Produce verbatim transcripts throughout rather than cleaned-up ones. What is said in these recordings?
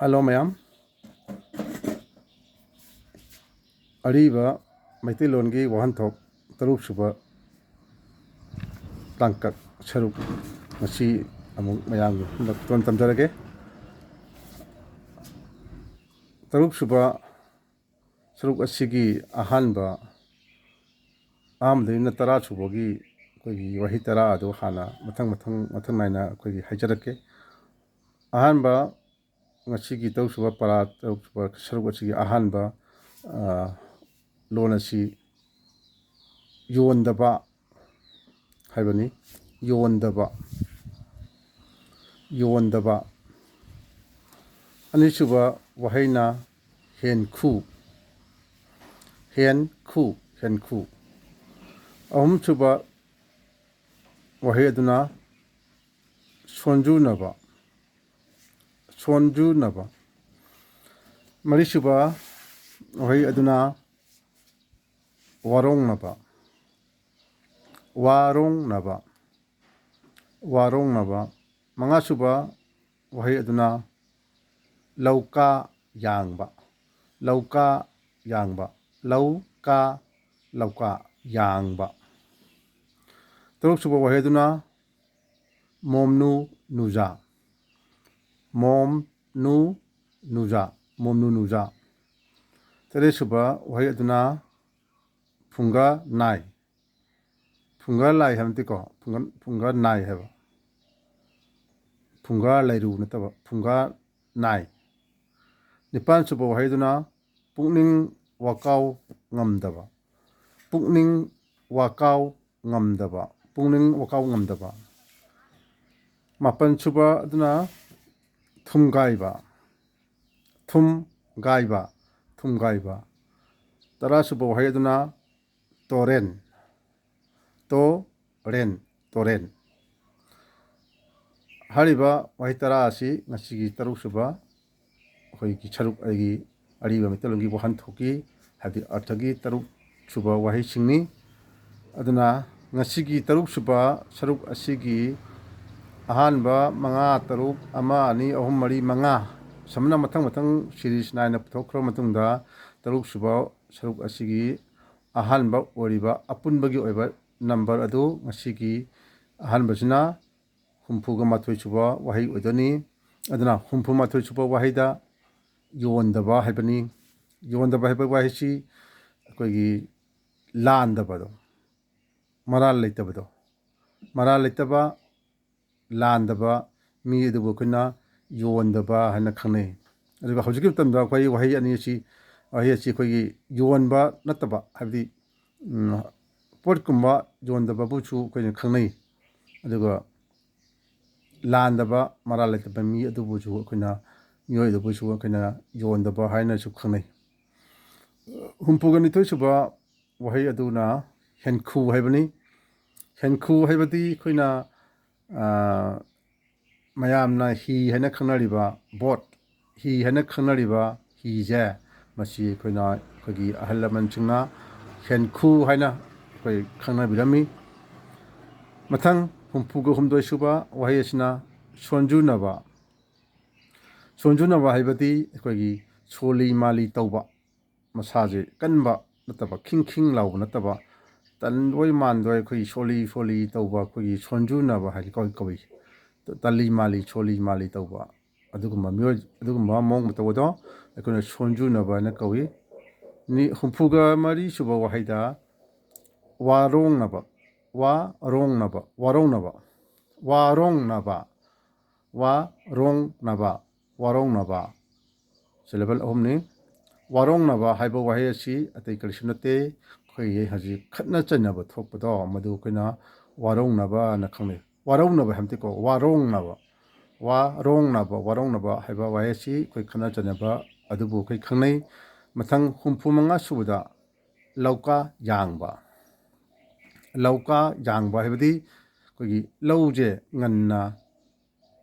Hello ꯃꯌꯥꯝ꯫ ꯑꯔꯤꯕ ꯃꯩꯇꯩꯂꯣꯟꯒꯤ ꯋꯥꯍꯟꯊꯣꯛ ꯇꯔꯨꯛ ꯁꯨꯕ ꯇꯥꯡꯀꯛ ꯁꯔꯨꯛ ꯉꯁꯤ ꯑꯃꯨꯛ ꯃꯌꯥꯝꯒꯤ ꯃꯐꯝꯗ ꯇꯝꯖꯔꯒꯦ꯫ ꯇꯔꯨꯛ ꯁꯨꯕ ꯁꯔꯨꯛ ꯑꯁꯤꯒꯤ ꯑꯍꯥꯟꯕ, ꯑꯍꯥꯟꯕꯗꯒꯤꯅ ꯇꯔꯥ ꯁꯨꯕꯒꯤ ꯑꯩꯈꯣꯏꯒꯤ ꯋꯥꯍꯩ ꯇꯔꯥ ꯑꯗꯨ ꯍꯥꯟꯅ ꯃꯊꯪ ꯃꯊꯪ ꯃꯊꯪ ꯅꯥꯏꯅ ꯑꯩꯈꯣꯏꯒꯤ ꯍꯥꯏꯖꯔꯛꯀꯦ꯫ ꯑꯍꯥꯟꯕ, ꯉꯁꯤꯒꯤ ꯇꯔꯨꯛ ꯁꯨꯕ ꯄꯔꯥ, ꯇꯔꯨꯛ ꯁꯨꯕ ꯁꯔꯨꯛ ꯑꯁꯤꯒꯤ ꯑꯍꯥꯟꯕ, ꯑ, ꯂꯣꯟ ꯑꯁꯤ ꯌꯣꯟꯗꯕ ꯍꯥꯏꯕꯅꯤ꯫ ꯌꯣꯟꯗꯕ, ꯌꯣꯟꯗꯕ꯫ ꯑꯅꯤꯁꯨꯕ ꯋꯥꯍꯩꯅ ꯍꯦꯟꯈꯨ, ꯍꯦꯟꯈꯨ, ꯍꯦꯟꯈꯨ꯫ ꯑꯍꯨꯝꯁꯨꯕ ꯋꯥꯍꯩ ꯑꯗꯨꯅ ꯁꯣꯟꯖꯨꯅꯕ, ꯁꯣꯟꯖꯨꯅꯕ꯫ ꯃꯔꯤꯁꯨꯕ ꯋꯥꯍꯩ ꯑꯗꯨꯅ ꯋꯥꯔꯣꯡꯅꯕ, ꯋꯥꯔꯣꯡꯅꯕ, ꯋꯥꯔꯣꯡꯅꯕ꯫ ꯃꯉꯥꯁꯨꯕ ꯋꯥꯍꯩ ꯑꯗꯨꯅ ꯂꯧꯀꯥ ꯌꯥꯡꯕ, ꯂꯧꯀꯥ ꯌꯥꯡꯕ, ꯂꯧꯀꯥ, ꯂꯧꯀꯥ ꯌꯥꯡꯕ꯫ ꯇꯔꯨꯛꯁꯨꯕ ꯋꯥꯍꯩ ꯑꯗꯨꯅ ꯃꯣꯝꯅꯨ ꯅꯨꯖꯥ, ꯃꯣꯝꯅꯨ ꯅꯨꯖꯥ, ꯃꯣꯝꯅꯨ ꯅꯨꯖꯥ꯫ ꯇꯔꯦꯠꯁꯨꯕ ꯋꯥꯍꯩ ꯑꯗꯨꯅ ꯐꯨꯡꯒꯥ ꯅꯥꯏ, ꯐꯨꯡꯒꯥ ꯂꯥꯏ ꯍꯥꯏꯕ ꯅꯠꯇꯦꯀꯣ, ꯐꯨꯡꯒꯥ, ꯐꯨꯡꯒꯥ ꯅꯥꯏ ꯍꯥꯏꯕ, ꯐꯨꯡꯒꯥ ꯂꯩꯔꯨ ꯅꯠꯇꯕ, ꯐꯨꯡꯒꯥ ꯅꯥꯏ꯫ ꯅꯤꯄꯥꯟꯁꯨꯕ ꯋꯥꯍꯩꯗꯨꯅ ꯄꯨꯛꯅꯤꯡ ꯋꯥꯀꯥꯎ ꯉꯝꯗꯕ, ꯄꯨꯛꯅꯤꯡ ꯋꯥꯀꯥꯎ ꯉꯝꯗꯕ, ꯄꯨꯛꯅꯤꯡ ꯋꯥꯀꯥꯎ ꯉꯝꯗꯕ꯫ ꯃꯥꯄꯟꯁꯨꯕ ꯑꯗꯨꯅ ꯊꯨꯝꯒꯥꯏꯕ, ꯊꯨꯝꯒꯥꯏꯕ, ꯊꯨꯝꯒꯥꯏꯕ꯫ ꯇꯔꯥꯁꯨꯕ ꯋꯥꯍꯩ ꯑꯗꯨꯅ ꯇꯣꯔꯦꯟ, ꯇꯣꯔꯦꯟ, ꯇꯣꯔꯦꯟ꯫ ꯍꯥꯏꯔꯤꯕ ꯋꯥꯍꯩ ꯇꯔꯥ ꯑꯁꯤ ꯉꯁꯤꯒꯤ ꯇꯔꯨꯛꯁꯨꯕ ꯑꯩꯈꯣꯏꯒꯤ ꯁꯔꯨꯛ ꯑꯩꯒꯤ ꯑꯔꯤꯕ ꯃꯩꯇꯩꯂꯣꯟꯒꯤ ꯋꯥꯍꯟꯊꯣꯛꯀꯤ, ꯍꯥꯏꯕꯗꯤ ꯑꯔꯊꯒꯤ ꯇꯔꯨꯛ ꯁꯨꯕ ꯋꯥꯍꯩꯁꯤꯡꯅꯤ꯫ ꯑꯗꯨꯅ ꯉꯁꯤꯒꯤ ꯇꯔꯨꯛ ꯁꯨꯕ ꯁꯔꯨꯛ ꯑꯁꯤꯒꯤ ꯑꯍꯥꯟꯕ ꯃꯉꯥ, ꯇꯔꯨꯛ, ꯑꯃ, ꯑꯅꯤ, ꯑꯍꯨꯝ, ꯃꯔꯤ, ꯃꯉꯥ ꯁꯝꯅ ꯃꯊꯪ ꯃꯊꯪ ꯁꯤꯔꯤꯁ ꯅꯥꯏꯅ ꯄꯨꯊꯣꯛꯈ꯭ꯔꯕ ꯃꯇꯨꯡꯗ, ꯇꯔꯨꯛ ꯁꯨꯕ ꯁꯔꯨꯛ ꯑꯁꯤꯒꯤ ꯑꯍꯥꯟꯕ ꯑꯣꯏꯔꯤꯕ ꯑꯄꯨꯟꯕꯒꯤ ꯑꯣꯏꯕ ꯅꯝꯕꯔ ꯑꯗꯨ ꯉꯁꯤꯒꯤ ꯑꯍꯥꯟꯕꯁꯤꯅ ꯍꯨꯝꯐꯨꯒ ꯃꯥꯊꯣꯏ ꯁꯨꯕ ꯋꯥꯍꯩ ꯑꯣꯏꯗꯣꯏꯅꯤ꯫ ꯑꯗꯨꯅ ꯍꯨꯝꯐꯨ ꯃꯥꯊꯣꯏ ꯁꯨꯕ ꯋꯥꯍꯩꯗ ꯌꯣꯟꯗꯕ ꯍꯥꯏꯕꯅꯤ꯫ ꯌꯣꯟꯗꯕ ꯍꯥꯏꯕ ꯋꯥꯍꯩꯁꯤ ꯑꯩꯈꯣꯏꯒꯤ ꯂꯥꯟꯗꯕꯗꯣ, ꯃꯔꯥꯜ ꯂꯩꯇꯕꯗꯣ, ꯃꯔꯥꯜ ꯂꯩꯇꯕ, ꯂꯥꯟꯗꯕ ꯃꯤ ꯑꯗꯨꯕꯨ ꯑꯩꯈꯣꯏꯅ ꯌꯣꯟꯗꯕ ꯍꯥꯏꯅ ꯈꯪꯅꯩ꯫ ꯑꯗꯨꯒ ꯍꯧꯖꯤꯛꯀꯤ ꯃꯇꯝꯗ ꯑꯩꯈꯣꯏ ꯋꯥꯍꯩ ꯑꯅꯤ ꯑꯁꯤ, ꯋꯥꯍꯩ ꯑꯁꯤ ꯑꯩꯈꯣꯏꯒꯤ ꯌꯣꯟꯕ ꯅꯠꯇꯕ, ꯍꯥꯏꯕꯗꯤ, ꯎꯝ, ꯄꯣꯠꯀꯨꯝꯕ ꯌꯣꯟꯗꯕꯕꯨꯁꯨ ꯑꯩꯈꯣꯏꯅ ꯈꯪꯅꯩ꯫ ꯑꯗꯨꯒ ꯂꯥꯟꯗꯕ, ꯃꯔꯥꯜ ꯂꯩꯇꯕ ꯃꯤ ꯑꯗꯨꯕꯨꯁꯨ ꯑꯩꯈꯣꯏꯅ, ꯃꯤꯑꯣꯏ ꯑꯗꯨꯕꯨꯁꯨ ꯑꯩꯈꯣꯏꯅ ꯌꯣꯟꯗꯕ ꯍꯥꯏꯅꯁꯨ ꯈꯪꯅꯩ꯫ ꯍꯨꯝꯐꯨꯒ ꯅꯤꯊꯣꯏ ꯁꯨꯕ ꯋꯥꯍꯩ ꯑꯗꯨꯅ ꯍꯦꯟꯈꯨ ꯍꯥꯏꯕꯅꯤ꯫ ꯍꯦꯟꯈꯨ ꯍꯥꯏꯕꯗꯤ ꯑꯩꯈꯣꯏꯅ, ꯑ, ꯃꯌꯥꯝꯅ ꯍꯤ ꯍꯥꯏꯅ ꯈꯪꯅꯔꯤꯕ ꯕꯣꯠ, ꯍꯤ ꯍꯥꯏꯅ ꯈꯪꯅꯔꯤꯕ ꯍꯤꯁꯦ, ꯃꯁꯤ ꯑꯩꯈꯣꯏꯅ, ꯑꯩꯈꯣꯏꯒꯤ ꯑꯍꯜ ꯂꯃꯟꯁꯤꯡꯅ ꯍꯦꯟꯈꯨ ꯍꯥꯏꯅ ꯑꯩꯈꯣꯏ ꯈꯪꯅꯕꯤꯔꯝꯃꯤ꯫ ꯃꯊꯪ ꯍꯨꯝꯐꯨꯒ ꯍꯨꯝꯗꯣꯏ ꯁꯨꯕ ꯋꯥꯍꯩ ꯑꯁꯤꯅ ꯁꯣꯟꯖꯨꯅꯕ꯫ ꯁꯣꯟꯖꯨꯅꯕ ꯍꯥꯏꯕꯗꯤ ꯑꯩꯈꯣꯏꯒꯤ ꯁꯣꯜꯂꯤ ꯃꯥꯜꯂꯤ ꯇꯧꯕ, ꯃꯁꯥꯁꯦ ꯀꯟꯕ ꯅꯠꯇꯕ, ꯈꯤꯡ ꯈꯤꯡ ꯂꯥꯎꯕ ꯅꯠꯇꯕ, ꯇꯟꯗꯣꯏ ꯃꯥꯟꯗꯣꯏ ꯑꯩꯈꯣꯏꯒꯤ ꯁꯣꯜꯂꯤ ꯁꯣꯜꯂꯤ ꯇꯧꯕ, ꯑꯩꯈꯣꯏꯒꯤ ꯁꯣꯟꯖꯨꯅꯕ ꯍꯥꯏꯗꯤ ꯀꯧꯏ, ꯀꯧꯏ꯫ ꯇꯜꯂꯤ ꯃꯥꯜꯂꯤ, ꯁꯣꯜꯂꯤ ꯃꯥꯜꯂꯤ ꯇꯧꯕ ꯑꯗꯨꯒꯨꯝꯕ ꯃꯤꯑꯣꯏ, ꯑꯗꯨꯒꯨꯝꯕ ꯃꯑꯣꯡ ꯃꯇꯧ ꯑꯗꯣ ꯑꯩꯈꯣꯏꯅ ꯁꯣꯟꯖꯨꯅꯕ ꯍꯥꯏꯅ ꯀꯧꯏ꯫ ꯅꯤ-, ꯍꯨꯝꯐꯨꯒ ꯃꯔꯤ ꯁꯨꯕ ꯋꯥꯍꯩꯗ ꯋꯥꯔꯣꯡꯅꯕ, ꯋꯥꯔꯣꯡꯅꯕ, ꯋꯥꯔꯣꯡꯅꯕ, ꯋꯥꯔꯣꯡꯅꯕ, ꯋꯥꯔꯣꯡꯅꯕ, ꯋꯥꯔꯣꯡꯅꯕ꯫ ꯁꯤꯂꯦꯕꯜ ꯑꯍꯨꯝꯅꯤ꯫ ꯋꯥꯔꯣꯡꯅꯕ ꯍꯥꯏꯕ ꯋꯥꯍꯩ ꯑꯁꯤ ꯑꯇꯩ ꯀꯔꯤꯁꯨ ꯅꯠꯇꯦ, ꯑꯩꯈꯣꯏꯒꯤ ꯍꯧꯖꯤꯛ ꯈꯠꯅ ꯆꯩꯅꯕ ꯊꯣꯛꯄꯗꯣ, ꯃꯗꯨ ꯑꯩꯈꯣꯏꯅ ꯋꯥꯔꯣꯡꯅꯕꯅ ꯈꯪꯅꯩ꯫ ꯋꯥꯔꯧꯅꯕ ꯍꯥꯏꯕ ꯅꯠꯇꯦꯀꯣ, ꯋꯥꯔꯣꯡꯅꯕ꯫ ꯋꯥꯔꯣꯡꯅꯕ, ꯋꯥꯔꯧꯅꯕ ꯍꯥꯏꯕ ꯋꯥꯍꯩ ꯑꯁꯤ ꯑꯩꯈꯣꯏ ꯈꯠꯅ ꯆꯩꯅꯕ ꯑꯗꯨꯕꯨ ꯑꯩꯈꯣꯏ ꯈꯪꯅꯩ꯫ ꯃꯊꯪ ꯍꯨꯝꯐꯨ ꯃꯉꯥ ꯁꯨꯕꯗ ꯂꯧꯀꯥ ꯌꯥꯡꯕ꯫ ꯂꯧꯀꯥ ꯌꯥꯡꯕ ꯍꯥꯏꯕꯗꯤ ꯑꯩꯈꯣꯏꯒꯤ ꯂꯧꯁꯦ ꯉꯟꯅ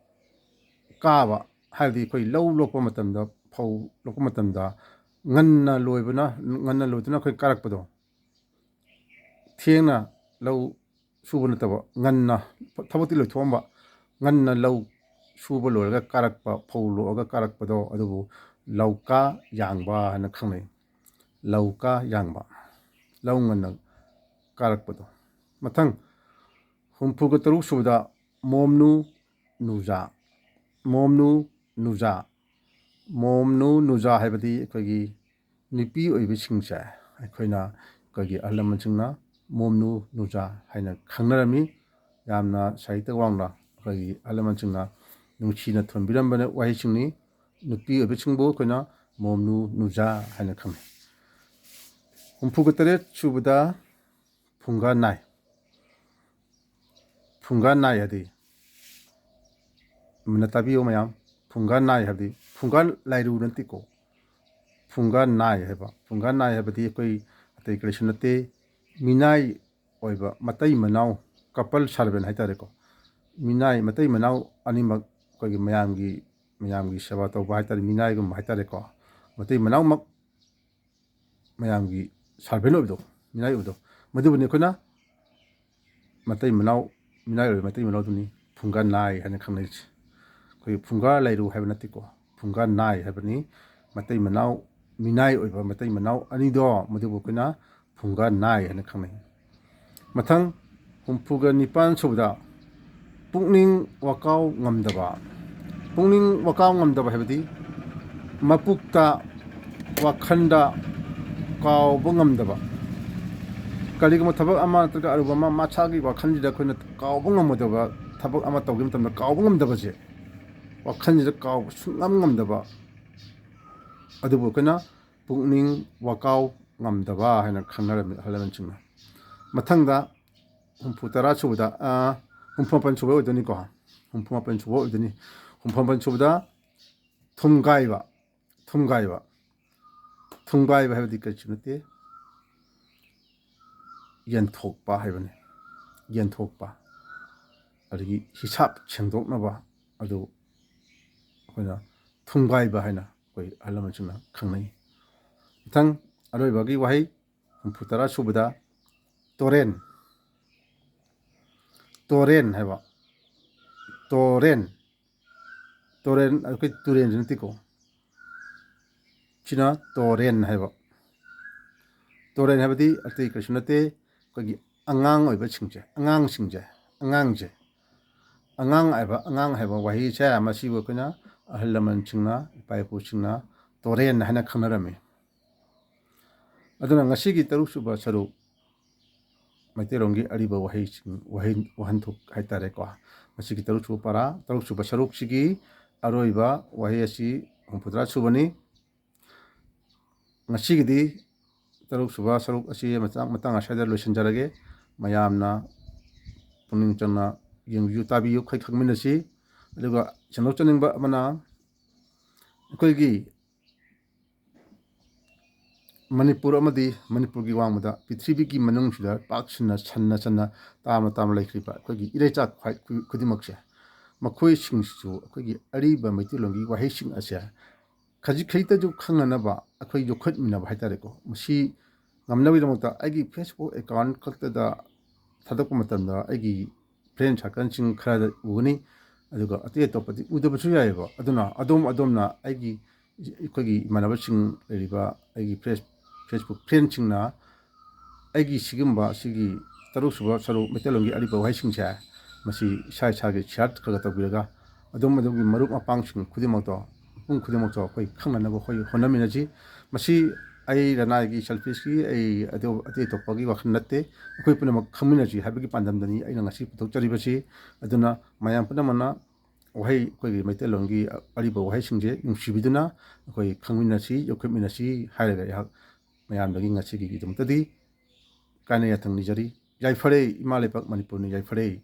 ꯀꯥꯕ, ꯍꯥꯏꯕꯗꯤ ꯑꯩꯈꯣꯏ ꯂꯧ ꯂꯣꯛꯄ ꯃꯇꯝꯗ, ꯐꯧ ꯂꯣꯛꯄ ꯃꯇꯝꯗ ꯉꯟꯅ ꯂꯣꯏꯕꯅ, ꯉꯟꯅ ꯂꯣꯏꯗꯨꯅ ꯑꯩꯈꯣꯏ ꯀꯥꯔꯛꯄꯗꯣ, ꯊꯦꯡꯅ ꯂꯧ ꯁꯨꯕ ꯅꯠꯇꯕ, ꯉꯟꯅ ꯊꯕꯛꯇꯤ ꯂꯣꯏꯊꯣꯛꯑꯝꯕ, ꯉꯟꯅ ꯂꯧ ꯁꯨꯕ ꯂꯣꯏꯔꯒ ꯀꯥꯔꯛꯄ, ꯐꯧ ꯂꯣꯛꯑꯒ ꯀꯥꯔꯛꯄꯗꯣ ꯑꯗꯨꯕꯨ ꯂꯧꯀꯥ ꯌꯥꯡꯕ ꯍꯥꯏꯅ ꯈꯪꯅꯩ꯫ ꯂꯧꯀꯥ ꯌꯥꯡꯕ, ꯂꯧ ꯉꯟꯅ ꯀꯥꯔꯛꯄꯗꯣ꯫ ꯃꯊꯪ ꯍꯨꯝꯐꯨꯒ ꯇꯔꯨꯛ ꯁꯨꯕꯗ ꯃꯣꯝꯅꯨ ꯅꯨꯖꯥ꯫ ꯃꯣꯝꯅꯨ ꯅꯨꯖꯥ꯫ ꯃꯣꯝꯅꯨ ꯅꯨꯖꯥ ꯍꯥꯏꯕꯗꯤ ꯑꯩꯈꯣꯏꯒꯤ ꯅꯨꯄꯤ ꯑꯣꯏꯕꯁꯤꯡꯁꯦ ꯑꯩꯈꯣꯏꯅ, ꯑꯩꯈꯣꯏꯒꯤ ꯑꯍꯜ ꯂꯃꯟꯁꯤꯡꯅ ꯃꯣꯝꯅꯨ ꯅꯨꯖꯥ ꯍꯥꯏꯅ ꯈꯪꯅꯔꯝꯃꯤ꯫ ꯌꯥꯝꯅ ꯁꯥꯍꯤꯇ꯭ꯌ ꯋꯥꯡꯅ ꯑꯩꯈꯣꯏꯒꯤ ꯑꯍꯜ ꯂꯃꯟꯁꯤꯡꯅ ꯅꯨꯡꯁꯤꯅ ꯊꯣꯟꯕꯤꯔꯝꯕ ꯋꯥꯍꯩꯁꯤꯡꯅꯤ꯫ ꯅꯨꯄꯤ ꯑꯣꯏꯕꯁꯤꯡꯕꯨ ꯑꯩꯈꯣꯏꯅ ꯃꯣꯝꯅꯨ ꯅꯨꯖꯥ ꯍꯥꯏꯅ ꯈꯪꯅꯩ꯫ ꯍꯨꯝꯐꯨꯒ ꯇꯔꯦꯠ ꯁꯨꯕꯗ ꯐꯨꯡꯒꯥ ꯅꯥꯏ꯫ ꯐꯨꯡꯒꯥ ꯅꯥꯏ ꯍꯥꯏꯗꯤ, ꯃꯨꯟꯅ ꯇꯥꯕꯤꯌꯨ ꯃꯌꯥꯝ, ꯐꯨꯡꯒꯥ ꯅꯥꯏ ꯍꯥꯏꯕꯗꯤ ꯐꯨꯡꯒꯥ ꯂꯥꯏꯔꯨ ꯅꯠꯇꯦꯀꯣ꯫ ꯐꯨꯡꯒꯥ ꯅꯥꯏ ꯍꯥꯏꯕ, ꯐꯨꯡꯒꯥ ꯅꯥꯏ ꯍꯥꯏꯕꯗꯤ ꯑꯩꯈꯣꯏ ꯑꯇꯩ ꯀꯔꯤꯁꯨ ꯅꯠꯇꯦ, ꯃꯤꯅꯥꯏ ꯑꯣꯏꯕ ꯃꯇꯩ ꯃꯅꯥꯎ, couple servant ꯍꯥꯏꯇꯥꯔꯦꯀꯣ꯫ ꯃꯤꯅꯥꯏ, ꯃꯇꯩ ꯃꯅꯥꯎ ꯑꯅꯤꯃꯛ ꯑꯩꯈꯣꯏꯒꯤ ꯃꯌꯥꯝꯒꯤ, ꯃꯌꯥꯝꯒꯤ ꯁꯦꯕꯥ ꯇꯧꯕ ꯍꯥꯏꯇꯥꯔꯦ, ꯃꯤꯅꯥꯏꯒꯨꯝꯕ ꯍꯥꯏꯇꯥꯔꯦꯀꯣ꯫ ꯃꯇꯩ ꯃꯅꯥꯎꯃꯛ ꯃꯌꯥꯝꯒꯤ servant ꯑꯣꯏꯕꯗꯣ, ꯃꯤꯅꯥꯏ ꯑꯣꯏꯕꯗꯣ, ꯃꯗꯨꯕꯨꯅꯤ ꯑꯩꯈꯣꯏꯅ ꯃꯇꯩ ꯃꯅꯥꯎ, ꯃꯤꯅꯥꯏ ꯑꯣꯏꯕ ꯃꯇꯩ ꯃꯅꯥꯎꯗꯨꯅꯤ ꯐꯨꯡꯒꯥ ꯅꯥꯏ ꯍꯥꯏꯅ ꯈꯪꯅꯔꯤꯁꯦ꯫ ꯑꯩꯈꯣꯏꯒꯤ ꯐꯨꯡꯒꯥ ꯂꯩꯔꯨ ꯍꯥꯏꯕ ꯅꯠꯇꯦꯀꯣ, ꯐꯨꯡꯒꯥ ꯅꯥꯏ ꯍꯥꯏꯕꯅꯤ꯫ ꯃꯇꯩ ꯃꯅꯥꯎ, ꯃꯤꯅꯥꯏ ꯑꯣꯏꯕ ꯃꯇꯩ ꯃꯅꯥꯎ ꯑꯅꯤꯗꯣ, ꯃꯗꯨꯕꯨ ꯑꯩꯈꯣꯏꯅ ꯐꯨꯡꯒꯥ ꯅꯥꯏ ꯍꯥꯏꯅ ꯈꯪꯅꯩ꯫ ꯃꯊꯪ ꯍꯨꯝꯐꯨꯒ ꯅꯤꯄꯥꯟ ꯁꯨꯕꯗ ꯄꯨꯛꯅꯤꯡ ꯋꯥꯀꯥꯎ ꯉꯝꯗꯕ꯫ ꯄꯨꯛꯅꯤꯡ ꯋꯥꯀꯥꯎ ꯉꯝꯗꯕ ꯍꯥꯏꯕꯗꯤ ꯃꯄꯨꯛꯇ, ꯋꯥꯈꯜꯗ ꯀꯥꯎꯕ ꯉꯝꯗꯕ꯫ ꯀꯔꯤꯒꯨꯝꯕ ꯊꯕꯛ ꯑꯃ ꯅꯠꯇ꯭ꯔꯒ ꯑꯔꯨꯕ ꯑꯃ ꯃꯁꯥꯒꯤ ꯋꯥꯈꯜꯁꯤꯗ ꯑꯩꯈꯣꯏꯅ ꯀꯥꯎꯕ ꯉꯝꯃꯣꯏꯗꯕ ꯊꯕꯛ ꯑꯃ ꯇꯧꯈꯤꯕ ꯃꯇꯝꯗ ꯀꯥꯎꯕ ꯉꯝꯗꯕꯁꯦ, ꯋꯥꯈꯜꯁꯤꯗ ꯀꯥꯎꯕ ꯁꯨꯡꯉꯝ ꯉꯝꯗꯕ, ꯑꯗꯨꯕꯨ ꯑꯩꯈꯣꯏꯅ ꯄꯨꯛꯅꯤꯡ ꯋꯥꯀꯥꯎ ꯉꯝꯗꯕ ꯍꯥꯏꯅ ꯈꯪꯅꯔꯝꯃꯤ ꯑꯍꯜ ꯂꯃꯟꯁꯤꯡꯅ꯫ ꯃꯊꯪꯗ ꯍꯨꯝꯐꯨ ꯇꯔꯥ ꯁꯨꯕꯗ, ꯑ, ꯍꯨꯝꯐꯨ ꯃꯥꯄꯟ ꯁꯨꯕ ꯑꯣꯏꯗꯣꯏꯅꯤꯀꯣ꯫ ꯍꯨꯝꯐꯨ ꯃꯥꯄꯟ ꯁꯨꯕ ꯑꯣꯏꯗꯣꯏꯅꯤ꯫ ꯍꯨꯝꯐꯨ ꯃꯥꯄꯟ ꯁꯨꯕꯗ ꯊꯨꯝꯒꯥꯏꯕ, ꯊꯨꯝꯒꯥꯏꯕ꯫ ꯊꯨꯝꯒꯥꯏꯕ ꯍꯥꯏꯕꯗꯤ ꯀꯔꯤꯁꯨ ꯅꯠꯇꯦ, ꯌꯦꯟꯊꯣꯛꯄ ꯍꯥꯏꯕꯅꯤ꯫ ꯌꯦꯟꯊꯣꯛꯄ, ꯑꯗꯒꯤ ꯍꯤꯁꯥꯞ ꯁꯦꯡꯗꯣꯛꯅꯕ, ꯑꯗꯨ ꯑꯩꯈꯣꯏꯅ ꯊꯨꯝꯒꯥꯏꯕ ꯍꯥꯏꯅ ꯑꯩꯈꯣꯏ ꯑꯍꯜ ꯂꯃꯟꯁꯤꯡꯅ ꯈꯪꯅꯩ꯫ ꯃꯊꯪ ꯑꯔꯣꯏꯕꯒꯤ ꯋꯥꯍꯩ ꯍꯨꯝꯐꯨ ꯇꯔꯥ ꯁꯨꯕꯗ ꯇꯣꯔꯦꯟ, ꯇꯣꯔꯦꯟ ꯍꯥꯏꯕ, ꯇꯣꯔꯦꯟ, ꯇꯣꯔꯦꯟ, ꯑꯩꯈꯣꯏ ꯇꯨꯔꯦꯟꯁꯤ ꯅꯠꯇꯦꯀꯣ, ꯁꯤꯅ ꯇꯣꯔꯦꯟ ꯍꯥꯏꯕ꯫ ꯇꯣꯔꯦꯟ ꯍꯥꯏꯕꯗꯤ ꯑꯇꯩ ꯀꯩꯁꯨ ꯅꯠꯇꯦ, ꯑꯩꯈꯣꯏꯒꯤ ꯑꯉꯥꯡ ꯑꯣꯏꯕꯁꯤꯡꯁꯦ, ꯑꯉꯥꯡꯁꯤꯡꯁꯦ, ꯑꯉꯥꯡꯁꯦ, ꯑꯉꯥꯡ ꯍꯥꯏꯕ, ꯑꯉꯥꯡ ꯍꯥꯏꯕ ꯋꯥꯍꯩꯁꯦ ꯃꯁꯤꯕꯨ ꯑꯩꯈꯣꯏꯅ ꯑꯍꯜ ꯂꯃꯟꯁꯤꯡꯅ, ꯏꯄꯥ ꯏꯄꯨꯁꯤꯡꯅ ꯇꯣꯔꯦꯟ ꯍꯥꯏꯅ ꯈꯪꯅꯔꯝꯃꯤ꯫ ꯑꯗꯨꯅ ꯉꯁꯤꯒꯤ ꯇꯔꯨꯛ ꯁꯨꯕ ꯁꯔꯨꯛ, ꯃꯩꯇꯩꯂꯣꯟꯒꯤ ꯑꯔꯤꯕ ꯋꯥꯍꯩꯁꯤꯡ, ꯋꯥꯍꯩ, ꯋꯥꯍꯟꯊꯣꯛ ꯍꯥꯏꯇꯥꯔꯦꯀꯣ, ꯃꯁꯤꯒꯤ ꯇꯔꯨꯛ ꯁꯨꯕ ꯄꯔꯥ, ꯇꯔꯨꯛ ꯁꯨꯕ ꯁꯔꯨꯛꯁꯤꯒꯤ ꯑꯔꯣꯏꯕ ꯋꯥꯍꯩ ꯑꯁꯤ ꯍꯨꯝꯐꯨꯇꯔꯥ ꯁꯨꯕꯅꯤ꯫ ꯉꯁꯤꯒꯤꯗꯤ ꯇꯔꯨꯛ ꯁꯨꯕ ꯁꯔꯨꯛ ꯑꯁꯤ ꯃꯇꯥꯡ, ꯃꯇꯥꯡ ꯑꯁ꯭ꯋꯥꯏꯗ ꯂꯣꯏꯁꯤꯟꯖꯔꯒꯦ꯫ ꯃꯌꯥꯝꯅ ꯄꯨꯛꯅꯤꯡ ꯆꯪꯅ ꯌꯦꯡꯕꯤꯌꯨ, ꯇꯥꯕꯤꯌꯨ, ꯑꯩꯈꯣꯏ ꯈꯪꯃꯤꯟꯅꯁꯤ꯫ ꯑꯗꯨꯒ ꯁꯦꯝꯗꯣꯛꯆꯅꯤꯡꯕ ꯑꯃꯅ, ꯑꯩꯈꯣꯏꯒꯤ ꯃꯅꯤꯄꯨꯔ ꯑꯃꯗꯤ ꯃꯅꯤꯄꯨꯔꯒꯤ ꯋꯥꯡꯃꯗ ꯄ꯭ꯔꯤꯊꯤꯕꯤꯒꯤ ꯃꯅꯨꯡꯁꯤꯗ ꯄꯥꯛ ꯁꯟꯅ, ꯁꯟꯅ, ꯁꯟꯅ ꯇꯥꯝꯅ, ꯇꯥꯝꯅ ꯂꯩꯈ꯭ꯔꯤꯕ ꯑꯩꯈꯣꯏꯒꯤ ꯏꯔꯩꯆꯥ ꯈ꯭ꯋꯥꯏ ꯈꯨ-, ꯈꯨꯗꯤꯡꯃꯛꯁꯦ, ꯃꯈꯣꯏꯁꯤꯡꯁꯤꯁꯨ ꯑꯩꯈꯣꯏꯒꯤ ꯑꯔꯤꯕ ꯃꯩꯇꯩꯂꯣꯟꯒꯤ ꯋꯥꯍꯩꯁꯤꯡ ꯑꯁꯦ ꯈꯖꯤꯛ ꯈꯖꯤꯛꯇꯁꯨ ꯈꯪꯅꯅꯕ ꯑꯩꯈꯣꯏ ꯌꯣꯛꯈꯠꯃꯤꯟꯅꯕ ꯍꯥꯏꯇꯥꯔꯦꯀꯣ꯫ ꯃꯁꯤ ꯉꯝꯅꯕꯒꯤꯗꯃꯛꯇ ꯑꯩꯒꯤ Facebook account ꯈꯛꯇꯗ ꯊꯥꯗꯣꯛꯄ ꯃꯇꯝꯗ ꯑꯩꯒꯤ friend circleꯁꯤꯡ ꯈꯔꯗ ꯎꯒꯅꯤ, ꯑꯗꯨꯒ ꯑꯇꯩ ꯑꯇꯣꯞꯄꯗꯤ ꯎꯗꯕꯁꯨ ꯌꯥꯏꯑꯕ꯫ ꯑꯗꯨꯅ ꯑꯗꯣꯝ ꯑꯗꯣꯝꯅ ꯑꯩꯒꯤ, ꯑꯩꯈꯣꯏꯒꯤ ꯏꯃꯥꯟꯅꯕꯁꯤꯡ ꯂꯩꯔꯤꯕ ꯑꯩꯒꯤ ꯐꯦꯁ-, Facebook friendꯁꯤꯡꯅ ꯑꯩꯒꯤ ꯁꯤꯒꯨꯝꯕ, ꯁꯤꯒꯤ ꯇꯔꯨꯛ ꯁꯨꯕ ꯁꯔꯨꯛ ꯃꯩꯇꯩꯂꯣꯟꯒꯤ ꯑꯔꯤꯕ ꯋꯥꯍꯩꯁꯤꯡꯁꯦ, ꯃꯁꯤ ꯏꯁꯥ ꯏꯁꯥꯒꯤ share ꯈꯔ ꯈꯔ ꯇꯧꯕꯤꯔꯒ, ꯑꯗꯣꯝ ꯑꯗꯣꯝꯒꯤ ꯃꯔꯨꯞ ꯃꯄꯥꯡꯁꯤꯡ ꯈꯨꯗꯤꯡꯃꯛꯇꯣ, ꯃꯤꯄꯨꯝ ꯈꯨꯗꯤꯡꯃꯛꯇꯣ ꯑꯩꯈꯣꯏ ꯈꯪꯅꯅꯕ ꯑꯩꯈꯣꯏ ꯍꯣꯠꯅꯃꯤꯟꯅꯁꯤ꯫ ꯃꯁꯤ ꯑꯩ ꯔꯅꯥꯏꯒꯤ, selfishꯀꯤ, ꯑꯩ ꯑꯗꯨ, ꯑꯇꯩ ꯑꯇꯣꯞꯄꯒꯤ ꯋꯥꯈꯜ ꯅꯠꯇꯦ꯫ ꯑꯩꯈꯣꯏ ꯄꯨꯝꯅꯃꯛ ꯈꯪꯃꯤꯟꯅꯁꯤ ꯍꯥꯏꯕꯒꯤ ꯄꯥꯟꯗꯝꯗꯅꯤ ꯑꯩꯅ ꯉꯁꯤ ꯄꯨꯊꯣꯛꯆꯔꯤꯕꯁꯤ꯫ ꯑꯗꯨꯅ ꯃꯌꯥꯝ ꯄꯨꯝꯅꯃꯛꯅ ꯋꯥꯍꯩ, ꯑꯩꯈꯣꯏꯒꯤ ꯃꯩꯇꯩꯂꯣꯟꯒꯤ ꯑꯔꯤꯕ ꯋꯥꯍꯩꯁꯤꯡꯁꯦ ꯅꯨꯡꯁꯤꯕꯤꯗꯨꯅ ꯑꯩꯈꯣꯏ ꯈꯪꯃꯤꯟꯅꯁꯤ, ꯌꯣꯛꯈꯠꯃꯤꯟꯅꯁꯤ ꯍꯥꯏꯔꯒ ꯑꯩꯍꯥꯛ ꯃꯌꯥꯝꯗꯒꯤ ꯉꯁꯤꯒꯤꯗꯃꯛꯇꯗꯤ ꯀꯥꯏꯅ ꯌꯥꯊꯪ ꯅꯤꯖꯔꯤ꯫ ꯌꯥꯏꯐꯔꯦ, ꯏꯃꯥ ꯂꯩꯄꯥꯛ ꯃꯅꯤꯄꯨꯔꯅ ꯌꯥꯏꯐꯔꯦ꯫